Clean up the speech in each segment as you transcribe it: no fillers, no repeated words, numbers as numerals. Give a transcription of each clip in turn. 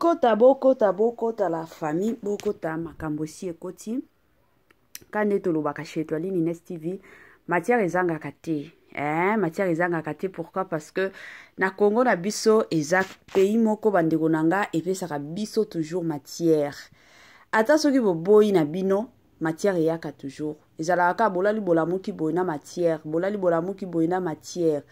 Bokota, bokota, bokota la famille, bokota makambo esi ekoti. Ka nde tolobaka chez Etoiline Ines TV, matière ezangaka te. Eh, matière ezangaka te pourquoi? Parce que na Congo na biso eza pays moko bandeko na nga epesaka biso toujours matière. Ata soki boboyi na bino, matière eyaka toujours. Ezalaka kaka bolali bolamuki boye na matière, bolali bolamuki boye na matière.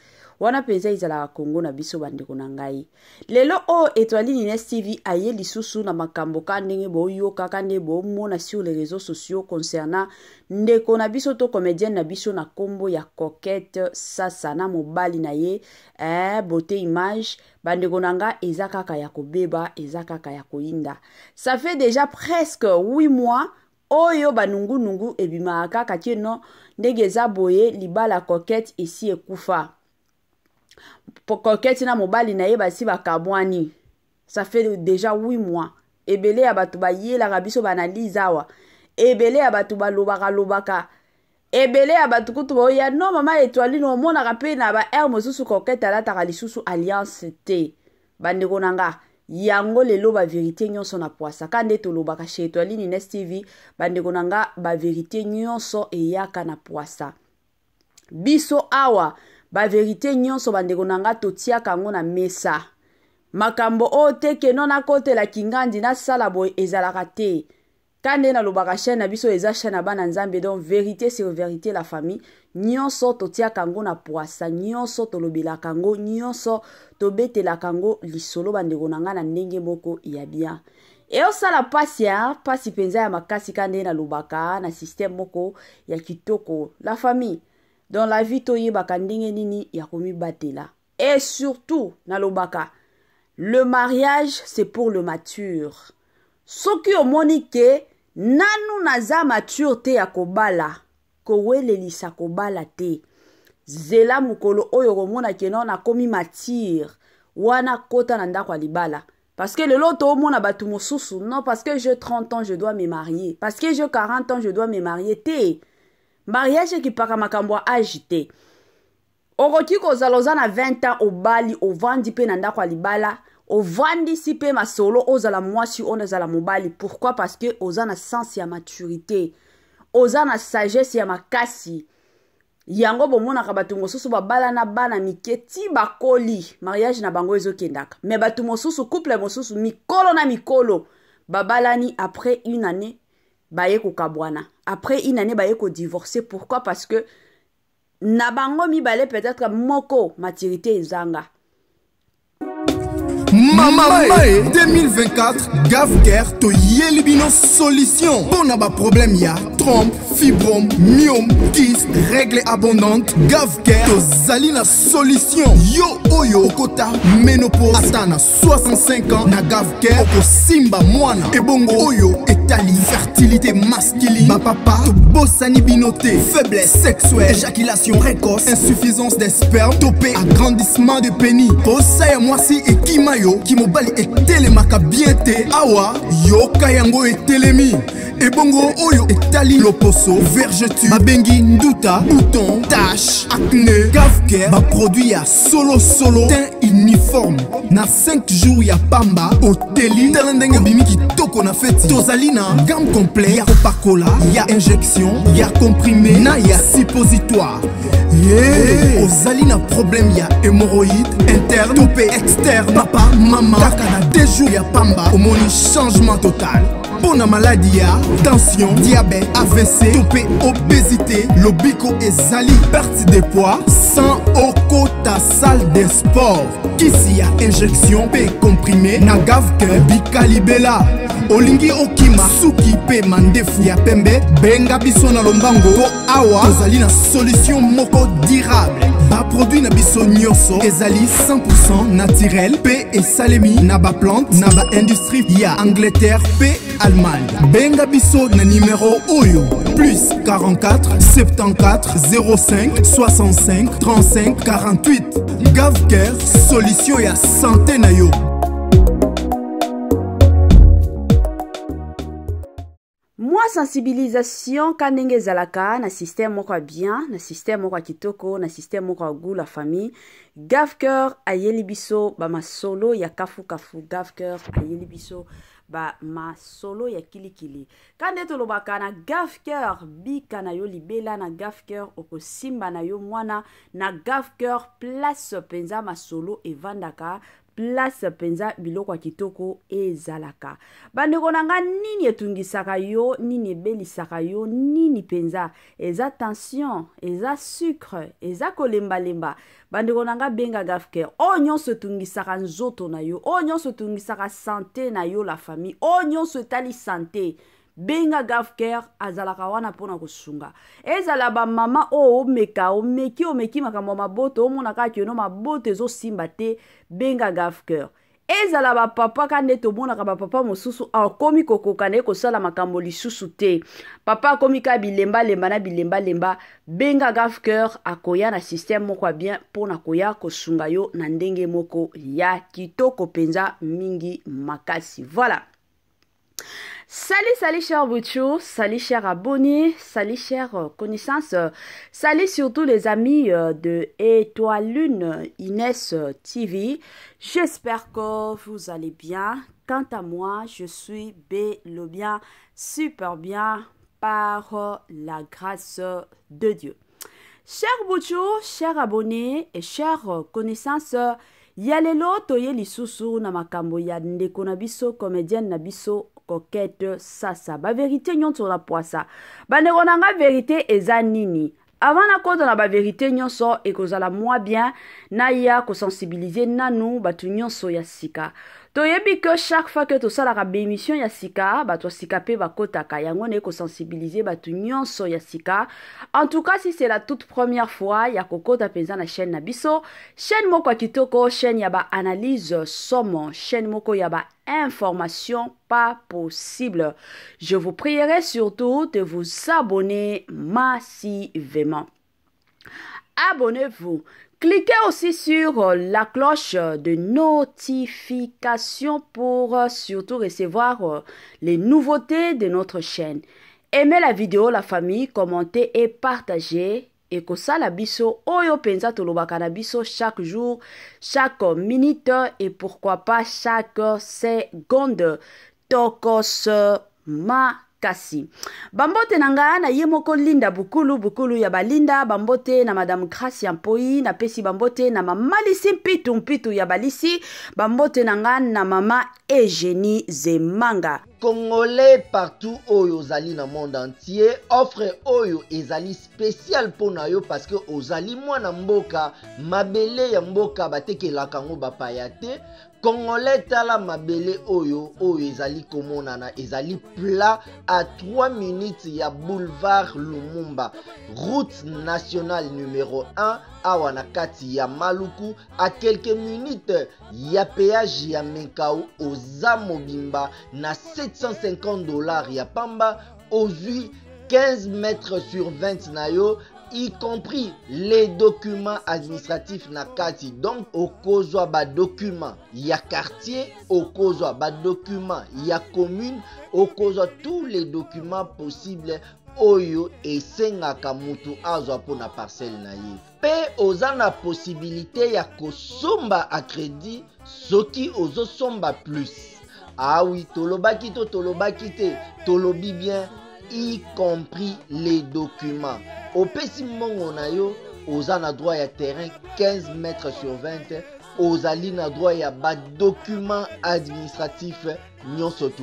Wana mpenza ezalaka Congo na biso bandeko na ngai. Lelo oyo Etoiline Ines TV aye lisusu na makambo ka ndenge boyoka ka ndenge bomona sur les réseaux sociaux concernant ndeko na biso to comédienne na biso na kombo ya Coquette Sasa na mobali na ye eh, beauté image bandeko na nga eza kaka ya kobeba eza kaka ya koyinda. Ça fait déjà presque 8 mois oyo banungunungu ebimaka kaka ke non ndenge eza boye libala Coquette esi ekufa. Coquette na mobali na ye basi bakabwani ça fait déjà 8 mois. Ebele ya bato bayelaka biso baanalyse awa, ebele ya bato balobaka lobaka, ebele ya bato kutu baoya non mama Etoiline omonaka mpe na ba aire mosusu Coquette alataka lisusu alliance te. Bandeko na nga yango lelo ba vérité nyonso na poisa ka nde tolobaka chez Etoiline Ines TV. Bandeko na nga ba vérité nyonso eyaka na poisa biso awa, ba vérité nyonso bandeko na nga totiaka yango na mesa. Makambo oyo te ke no nakotela kingandi nasala boye ezalaka te. Ka nde nalobaka chaîne na biso eza chaîne ya bana Nzambe, donc vérité sur vérité la famille, nyonso totiaka yango na poisa, nyonso tolobelaka yango, nyonso tobetelaka yango lisolo bandeko na nga na ndenge moko ya bien. Eosala pasi ya pasi mpenza ya makasi ka nde nalobaka na système moko ya kitoko la famille. Dans la vie toyebaka ndenge nini ya komibatela. Et surtout nalobaka le mariage c'est pour le mature. Soki omoni ke nanu naza mature te ya kobala, kowelelisa kobala te. Zela mokolo oyo okomona ke non nakomi mature, wana kota na ndako ya libala. Parce que lelo toomona bato mosusu non parce que j'ai 30 ans je dois me marier, parce que j'ai 40 ans je dois me marier te. Mariage ekipaka makambo ya age te. Okoki kozala oza na 20 ans obali, ovandi mpe na ndako ya libala, ovandisi mpe masolo, ozala mwasi ozala mobali. Pourquoi? Parce que oza na sens ya maturité, oza na sagesse ya makasi. Yango bomonaka bato mosusu babala na bana mike ti bakoli, mariage na bango ezokendaka. Mais bato mosusu, couple mosusu mikolo na mikolo babalani, après une année baye kokabwana, après une année baye kodivorcer. Pourquoi? Parce que na bango mibale peut-être moko maturité ezanga. Mama Mae 2024 Gavcare toyeli bino solution mpona baproblème ya trompe, fibrome, myome, kyste, règle abondante. Gavcare tozali na solution. Yo oyo okota ménopause ata na 65 ans, na Gavcare okosimba mwana. Ebongo oyo etali fertilité masculine, bapapa tobosani bino te. Faiblesse sexuelle, éjaculation précoce, insuffisance des spermes to mpe agrandissement de pénis, posa ya mwasi ekima yo, kimobali etelemaka bien te, awa yoka yango etelemi. Ebongo oyo etali loposo, vergeture babengi nduta, bouton, tache, acné, Gavcare baproduit ya solo solo, teint uniforme na 5 jours ya pamba oteli. Tala ndenge obimi kitoko na feti. Tozali na gamme complet ya kopakola, ya injection, ya comprimé na ya suppositoire. Yeah. Ozali na problème ya hémorroïde interne to mpe externe, papa mama, kaka na 2 jours ya pamba omoni changement total. Mpo na maladi ya tension, diabète, AVC to mpe obésité, lobiko ezali perte de poids sans okota salle de sport. Kisi ya injection mpe comprimé na Gavcare bikalibela. Olingi okima suki mpe mandefu ya pembe, benga biso na lombango mpo awa tozali na solution moko durable. Baproduit na biso nyonso ezali 100% naturel mpe esalemi na baplante na baindustrie ya Angleterre mpe Allemagne. Benga biso na numero oyo plus 44 74 05 65 35 48. Gavcare, solution ya santé na yo. Moi sensibilisation ka ndenge ezalaka na système moko ya bien, na système moko ya kitoko, na système moko ya goût, la famille. Gavcœur ayeli biso bamasolo ya kafukafu. Gavcœur ayeli biso bamasolo ya kilikili. Ka nde tolobaka na Gavcœur, bika na yo libela na Gavcœur, okosimba na yo mwana na Gavcœur. Place mpenza masolo evandaka, place mpenza biloko ya kitoko ezalaka. Bandeko na nga, nini etungisaka yo? Nini ebelisaka yo? Nini mpenza? Eza tension? Eza sucre? Eza kolembalemba? Bandeko na nga, benga Gafcare. Oyo nyonso etungisaka nzoto na yo, oyo nyonso etungisaka santé na yo, la famille, oyo nyonso etali santé, benga Gafcare, azalaka wana mpona kosunga. Ezala bamama oyo omeka, omeki, omeki makambo ya maboto, omona kaka keno maboto ezosimba te, benga Gafcare. Ezala bapapa, ka nde tomonaka bapapa mosusu akomi kokoka na ye kosala makambo lisusu te, papa akomi kaka bilembalemba na bilembalemba, benga Gafcœur, akoya na système moko ya bien mpona koya kosunga yo na ndenge moko ya kitoko mpenza mingi makasi. Voilà. Salut, salut cher Bouchou, salut cher abonné, salut cher connaissance, salut surtout les amis de Étoile Lune Inès TV. J'espère que vous allez bien. Quant à moi, je suis bel bien, super bien par la grâce de Dieu. Cher Bouchou, cher abonné et chers connaissances, ya lelo toye lisusu na makambo ya ndeko na biso, comédienne na biso Coquette Sasa. Bavérité nyonso na poasa, bandeko na nga, vérité eza nini? Avant nakota na bavérité nyonso, ekozala mwa bien naya kosensibiliser nanu bato nyonso ya sika. Toyebi ke chaque fois ke tosalaka baémission ya sika, bato ya sika mpe bakotaka. Yango naye kosensibiliser bato nyonso ya sika. En tout cas, si c'est la toute première fois ya kokota mpenza na chaîne na biso, chaîne moko ya kitoko, chaîne ya baanalyse somo, chaîne moko ya ba information pas possible, je vous prierai surtout de vous abonner massivement. Abonnez-vous. Cliquez aussi sur la cloche de notification pour surtout recevoir les nouveautés de notre chaîne. Aimez la vidéo, la famille, commentez et partagez. Ekosala biso oyo mpenza tolobaka na biso chaque jour, chaque minute et pourquoi pas chaque seconde. Tokos makasi. Bambote na nga na ye moko Linda Bukulu, Bukulu ya balinda. Bambote na Madame Gracia Mpoi. Napesi bambote na mama Lisi Mpitu, Mpitu ya balisi. Bambote na nga na mama Eugénie Zemanga. Congolais partout oyo ozali na monde entier, offre oyo ezali spécial mpo na yo parce que ozali mwana mboka. Mabele ya mboka batekelaka yango bapaya te. Congolais, tala mabele oyo, oyo ezali komonana, ezali plat à 3 minutes ya boulevard Lumumba, route nationale numéro 1, awa na kati ya Maluku, à quelques minutes ya péage ya Menkao. Oza mobimba na 750 $ ya pamba, ozwi 15 mètres sur 20 na yo, y compris les documents administratifs na kati. Donc okozwa badocument ya quartier, okozwa badocument ya commune, okozwa tous les documents possibles oyo esengaka mutu azwa mpona parcelle na ye. Mpe oza na possibilité ya kosomba à crédit soki ozosomba plus. Awi, tolobaki to tolobaki te? Tolobi bien, y compris les documents. Opesi mbongo na yo, oza na droit ya terrain 15 mètres sur 20, ozali na droit ya badocument administratif nyonso tu.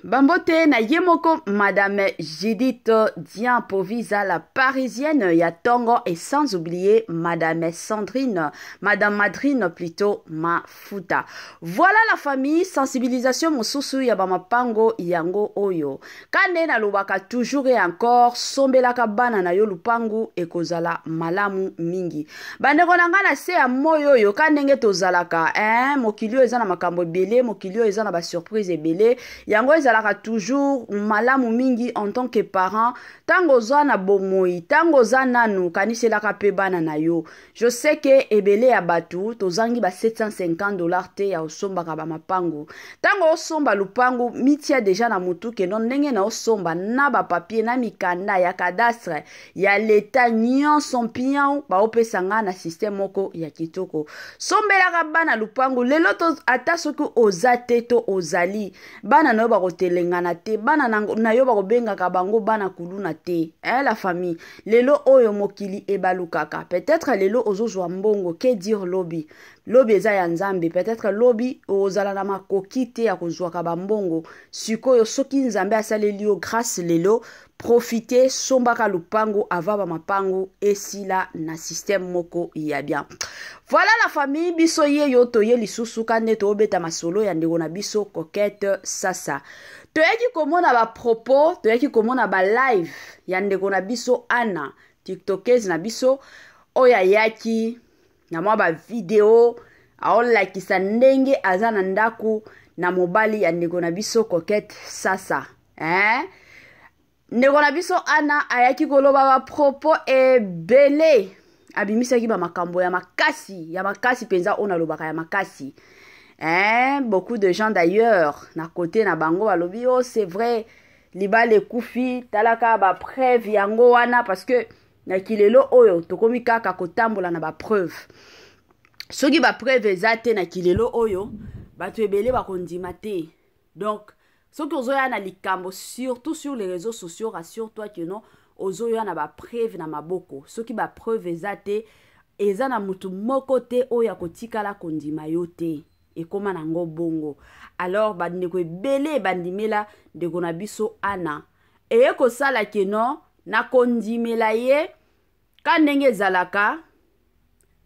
Bambote na ye moko Madame Judith Diampovisa, la Parisienne ya tongo, et sans oublier Madame Sandrine, Madame Madrine plutôt, Mafuta. Voilà la famille, sensibilisation mosusu ya bamapango yango oyo. Kande nalobaka toujours et encore, sombelaka bana na yo lupangu, ekozala malamu mingi. Bandeko na nga, na se ya moi oyo, ka ndenge tozalaka, hein, mokili oyo eza na makambo ebele, mokili oyo eza na basurprise ebele. Yango Yango ezalaka toujours malamu mingi en tant que parent, ntango oza na bomoi, ntango oza nanu, kaniselaka mpe bana na yo. Je sais que ebele ya bato tozangi ba 750 $ te ya osombaka bamapangu. Ntango osomba lupangu, mitia déjà na motu que non, ndenge na osomba na bapapier na mikanda ya cadastre ya leta nyonso mpiau, baopesa nga na système moko ya kitoko. Sombelaka bana lupangu lelo to, ata soki oza te to ozali, bana na yo bakotelengana te, bana na yo bakobengaka bango bana kuluna te. Eh, la famille, lelo oyo mokili ebalukaka. Peut-être lelo ozozwa mbongo, que dire lobi? Lobi eza ya Nzambe. Peut-être lobi ozala na makoki te ya kozwaka bambongo. Sikoyo soki Nzambe asaleli yo grâce lelo, profite, sombaka lupangu avant bamapangu esila na système moko ya bien. Voilà la famille, biso ye yo toye lisusu ka nde toobeta masolo ya ndeko na biso Coquette Sasa. Toyaki komona bapropos, toyaki komona balive ya ndeko na biso Ana, tiktokese na biso, oyo ayaki na mwa bavideo aolakisa ndenge aza na ndako na mobali ya ndeko na biso Coquette Sasa, eh? Ndeko na biso Ana ayaki koloba bapropos ebele, abimisaki bamakambo ya makasi, ya makasi mpenza, oyo nalobaka ya makasi, eh? Beaucoup de gens d'ailleurs na côté na bango balobi: "Oh, c'est vrai, libala ekufi, talaka bapreuve yango wana." Parce que na kilelo oyo tokomi kaka kotambola na bapreuve. Soki bapreuve eza te na kilelo oyo, bato ebele bakondima te. Donc soki ozoya na likambo, surtout sur les réseaux sociaux, rassure-toi que non, ozoya na bapreuve na maboko. Soki bapreuve eza te, eza na motu moko te oyo akotikala kondima yo te. Ekóma nango bongo. Alors bandeko ebele bandimela ndeko na biso Ana, eye kosala que non, na kondimela ye ka ndenge ezalaka.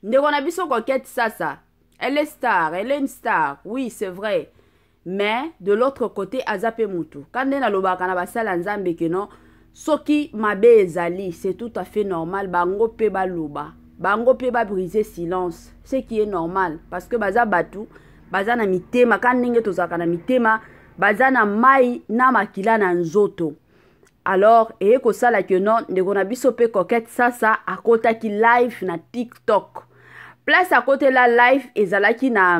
Ndeko na biso Coquette Sasa, elle est star, elle est une star, oui, c'est vrai, mais de l'autre côté aza mpe mutu. Ka nde nalobaka na basala ya Nzambe que non, soki mabe ezali, c'est tout à fait normal bango mpe baloba, bango mpe babrise silence, ce qui est normal, parce que baza bato, baza na mitema ka ndenge tozalaka na mitema, baza na mai na makila na nzoto. Alors eye kosala que non, ndeko na biso mpe Coquette Sasa akotaki live na TikTok. Place akotela live ezalaki na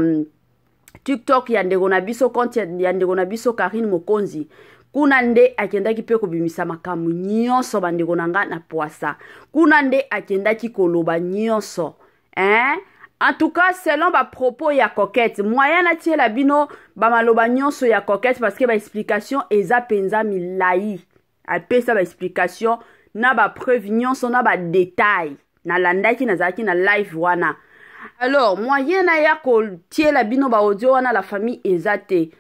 TikTok ya ndeko na biso, compte ya ndeko na biso Karine Mokonzi. Kuna nde akendaki mpe kobimisa makambo nyonso, bandeko na nga, na poasa. Kuna nde akendaki koloba nyonso, hein? En tout cas, selon bapropos ya Coquette, moyen natiela bino bamaloba nyonso ya Coquette, parce que baexplication eza mpenza milai. Apesa baexplication na bapreuve nyonso na badetail. Nalandaki, nazalaki na live wana. Alors moyen naya kotiela bino baaudio wana, la famille, eza te.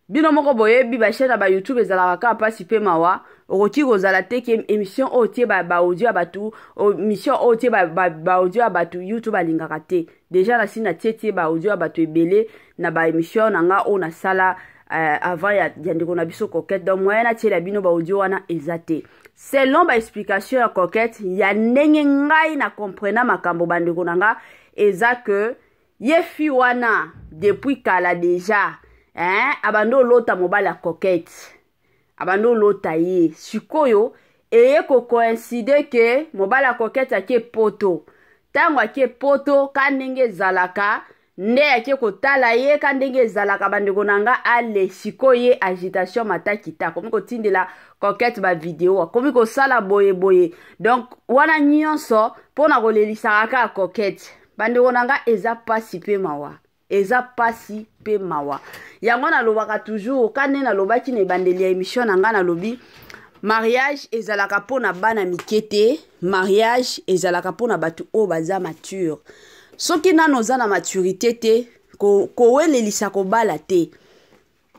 Bino moko boyebi, bachaîne ya baYouTube ezalaka kaka mpasi mpe mawa. Okoki kozala te que émission oyo tie baaudio ya bato, émission oyo tie baaudio ya bato, YouTube alingaka te. Déjà nasi natie tie baaudio ya bato ebele na baémission na nga oyo nasala avant ya ndeko na biso Coquette. Donc moyen natiela bino baaudio wana eza te. Selon baexplication ya Coquette, ya ndenge ngai na comprena makambo, bandeko na nga, eza que ye fille wana depuis kala déjà, hein, abandi olota mobali ya Coquette, abandi olota ye. Sikoyo eye kocoïncider que mobali ya Coquette ake Poto. Ntango ake Poto, ka ndenge ezalaka nde ake kotala ye, ka ndenge ezalaka, bandeko na nga, ale sikoyo ye agitation matakita, akomi kotindela Coquette bavideo, akomi kosala boyeboye. Donc wana nyonso mpo na kolelisaka kaka Coquette. Bandeko na nga, eza pasi mpe mawa, eza pasi mpe mawa. Yango nalobaka toujours, ka nde nalobaki na ebandeli ya émission na nga, nalobi mariage ezalaka mpo na bana mike te, mariage ezalaka mpo na bato oyo baza mature. Soki nano oza na maturité te, kowelelisa kobala te.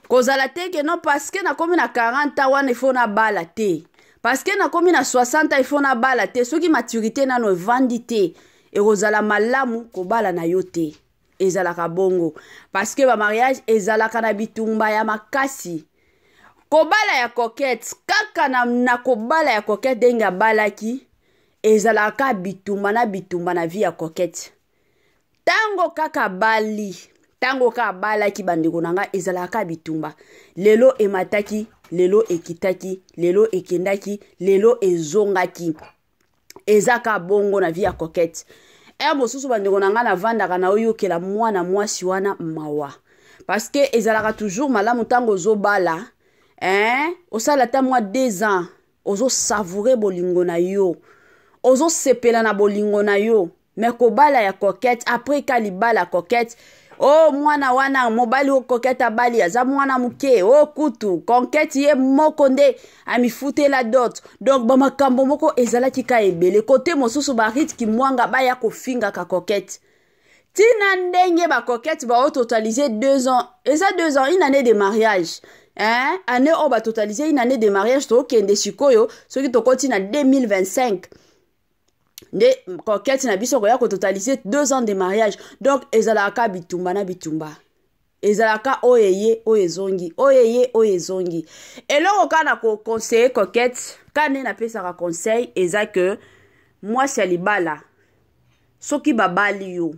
Kozala te que non, parce que nakomi na 40 ans wana, il faut nabala te, parce que nakomi na 60 ans, il faut nabala te. Soki maturité nano evandi te, ekozala malamu kobala na yo te. Ezalaka bongo, parce que bamariage ezalaka na bitumba ya makasi. Kobala ya Coquette kaka na kobala ya Coquette, ndenge abalaki, ezalaka bitumba na bitumba na vie ya Coquette. Ntango kaka bali, Ntango kaka abalaki, bandeko na ngai, ezalaka bitumba. Lelo emataki, lelo ekitaki, lelo ekendaki, lelo ezongaki. Eza ka bongo na vie ya Coquette. Heure mosusu, bandeko na ngai, navandaka na oyokela mwana mwasi wana mawa, parce que ezalaka toujours malamu ntango ozobala, hein? Osala ata mwa 2 ans, ozosavourer bolingo na yo, ozosepela na bolingo na yo. Mais kobala ya Coquette, après ka libala Coquette, o oh, mwana wana mobali oyo Coquette abali aza mwana moke. O oh, kutu Coquette ye moko nde amifutela dot. Donc bamakambo moko ezalaki ka ebele. Kote mosusu, baRite Kimwanga baya kofingaka Coquette ntina ndenge baCoquette baototaliser 2 ans. Eza 2 ans, une année de mariage, hein? Année oyo batotaliser une année de mariage. Tokende sikoyo, soki tokoti na 2025 nde Coquette na biso koya kototaliser 2 ans de mariage. Donc ezalaka bitumba na bitumba, ezalaka oyo eye, oyo ezongi, oyo eye, oyo ezongi. Eloko kaka na koconseiller Coquette, ka nde napesaka conseil, eza ke mwasi ya libala, soki babali yo,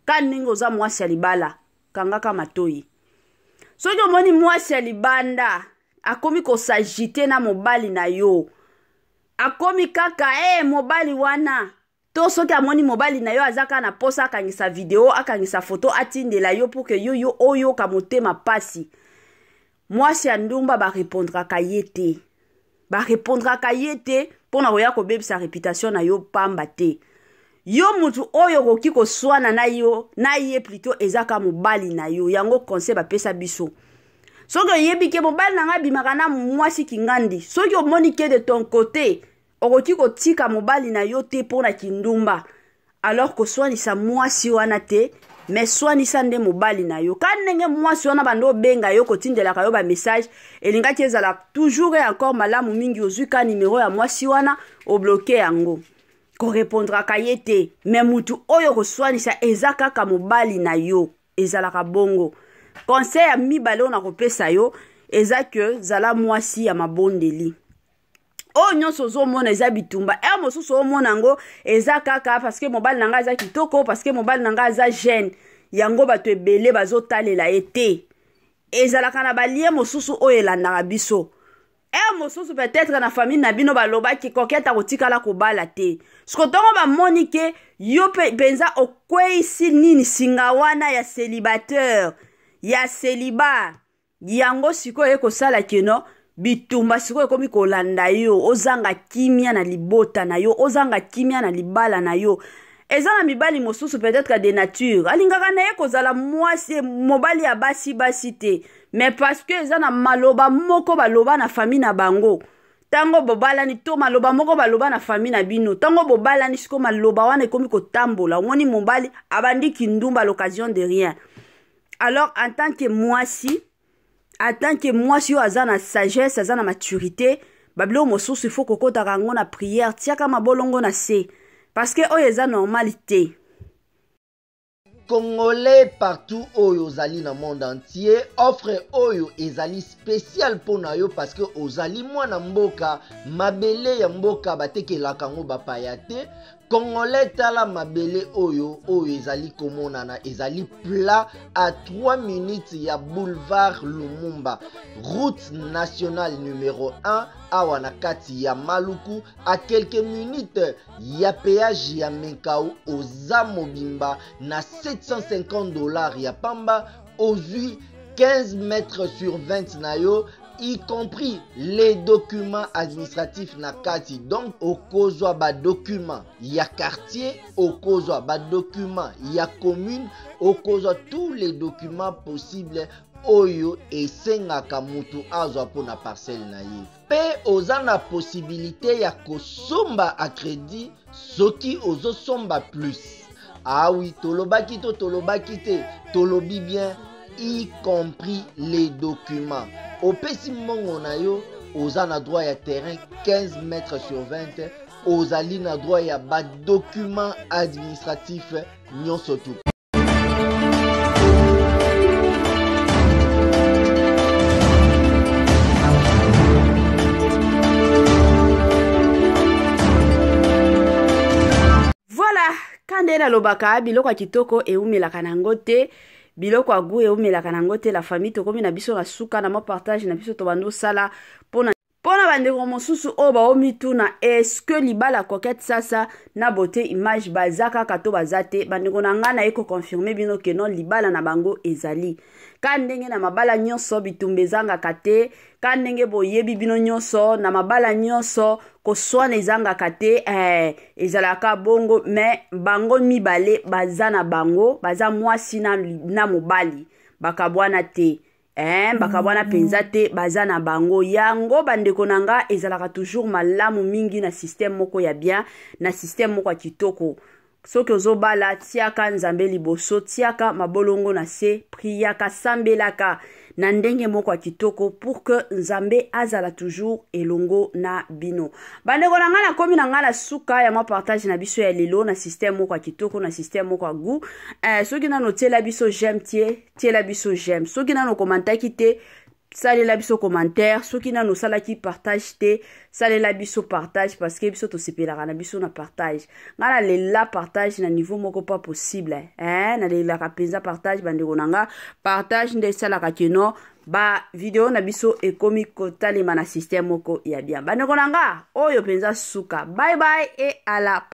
ka ndenge oza mwasi ya libala, kangaka matoi. Soki omoni mwasi ya libanda akomi kos'agiter na mobali na yo, akomi kaka e mobali wana, to soki amoni mobali na yo aza kaka na posa akangisa video, akangisa foto, atindela yo pour que yo yo oyoka motema pasi, mwasi ya ndumba barepondraka ye te, barepondraka ye te, mpona koya kobebisa réputation na yo pamba te. Yo mutu oyo okoki koswana na yo na ye plutôt eza ka mobali na yo. Yango conseil bapesa biso: soki oyebi ke mobali na ngai abimaka na mwasi kingandi, soki omoni ke de ton côté okoki kotika mobali na yo te mpo na kindumba, alors koswanisa mwasi wana te, mais swanisa nde mobali na yo. Ka ndenge mwasi wana bando obenga yo, kotindelaka yo bamessage, elingaki ezala toujours et encore malamu mingi ozwi ka nimero ya mwasi wana, obloquer yango, korepondraka ye te. Mais mutu oyo koswanisa eza kaka mobali na yo. Ezalaka bongo. Conseil ya mibale oyo nakopesa yo eza ke zala mwasi ya mabondeli. Oyo nyonso ozomona eza bitumba. Heure mosusu omona yango eza kaka parce que mobali na ngai aza kitoko, parce que mobali na ngai aza jeune, yango bato ebele bazotalela ye te. Ezalaka na balien mosusu oyo elandaka biso. Heure mosusu peut-être na famille na bino balobaki Coquette akotikala kobala te. Siko ntongo bamoni ke yo mpenza okweyisi nini, singa wana ya célibataire, ya célibat, yango sikoyo ekosala keno bitumba sikoyo ekomi kolanda yo. Ozanga kimia na libota na yo, ozanga kimia na libala na yo. Eza na mibali mosusu peut-être de nature alingaka na ye kozala mwasi mobali ya basi basi te, mais parce que eza na maloba moko baloba na famille na bango ntango bobalani, to maloba moko baloba na famille na bino ntango bobalani, sikoyo maloba wana ekomi kotambola. Omoni mobali abandi kindumba l'occasion de rien. Alors en tant que mwasi, en tant que mwasi oyo aza na sagesse, aza na maturité, babiloko mosusu ifo kokotaka yango na prière, tiaka mabolongo na se, parce que oyo eza normal te. Congolais partout oyo ozali na monde entier, offre oyo ezali spécial mpo na yo, parce que ozali mwana mboka. Mabele ya mboka batekelaka yango bapaya te. Congolais, tala mabele oyo, oyo ezali komonana, ezali plat à 3 minutes ya boulevard Lumumba, route nationale numéro 1, awa na kati ya Maluku, à quelques minutes ya péage ya Menkao. Oza mobimba na 750 $ ya pamba, ozwi 15 mètres sur 20 na yo, y compris les documents administratifs na kati. Donc okozwa badocument ya quartier, okozwa badocument ya commune, okozwa tous les documents possibles oyo esengaka mutu azwa mpona parcelle na ye. Mpe oza na possibilité ya kosomba à crédit soki ozosomba plus. Awi ah tolobaki to tolobaki te? Tolobi bien, y compris les documents. Opesi mbongo na yo, oza na droit ya terrain 15 mètres sur 20, ozali na droit ya badocument administratif nyonso tu. Voilà, ka nde nalobaka, biloko ya kitoko ewumelaka na yango te. Biloko ya gout eumelaka nango te. La famille, tokomi na biso na suka na mwa partage na biso tobandi osala mpona bandeko mosusu oyo baomituna: est-ce libala Coquette Sasa na Beauté Image baza kaka to baza te? Bandeko na ngai, naye koconfirmer bino que non, libala na bango ezali ka. Ndenge na mabala nyonso bitumba ezangaka te, ka ndenge boyebi bino nyonso, na mabala nyonso koswana ezangaka te, ezalaka bongo. Mais bango mibale baza na bango, baza mwasi na mobali, bakabwana te, bakabwana mpenza te, baza na bango. Yango bandeko na nga, ezalaka toujours malamu mingi na système moko ya bien, na système moko ya kitoko. Soki ozobala, tiaka Nzambe liboso, tiaka mabolongo na se, priaka, sambelaka na ndenge moko ya kitoko pour que Nzambe azala toujours elongo na bino. Bandeko na ngai, nakomi na ngai na suka ya mwa partage na biso ya lelo na système moko ya kitoko, na système moko ya goût. Soki nano otiela biso j'aime, tiela biso j'aime. Soki nano okomantaki te, salela biso commentaire. Soki nano osalaki partage te, salela biso partage, parce que biso tosepelaka na biso na partage. Ngai nalela partage na niveau moko pas possible, eh? Nalelaka mpenza partage, bandeko na nga. Partage nde esalaka que non, bavideo na biso ekomi kotalema na système moko ya bien. Bandeko na nga, oyo mpenza suka. Bye bye et à la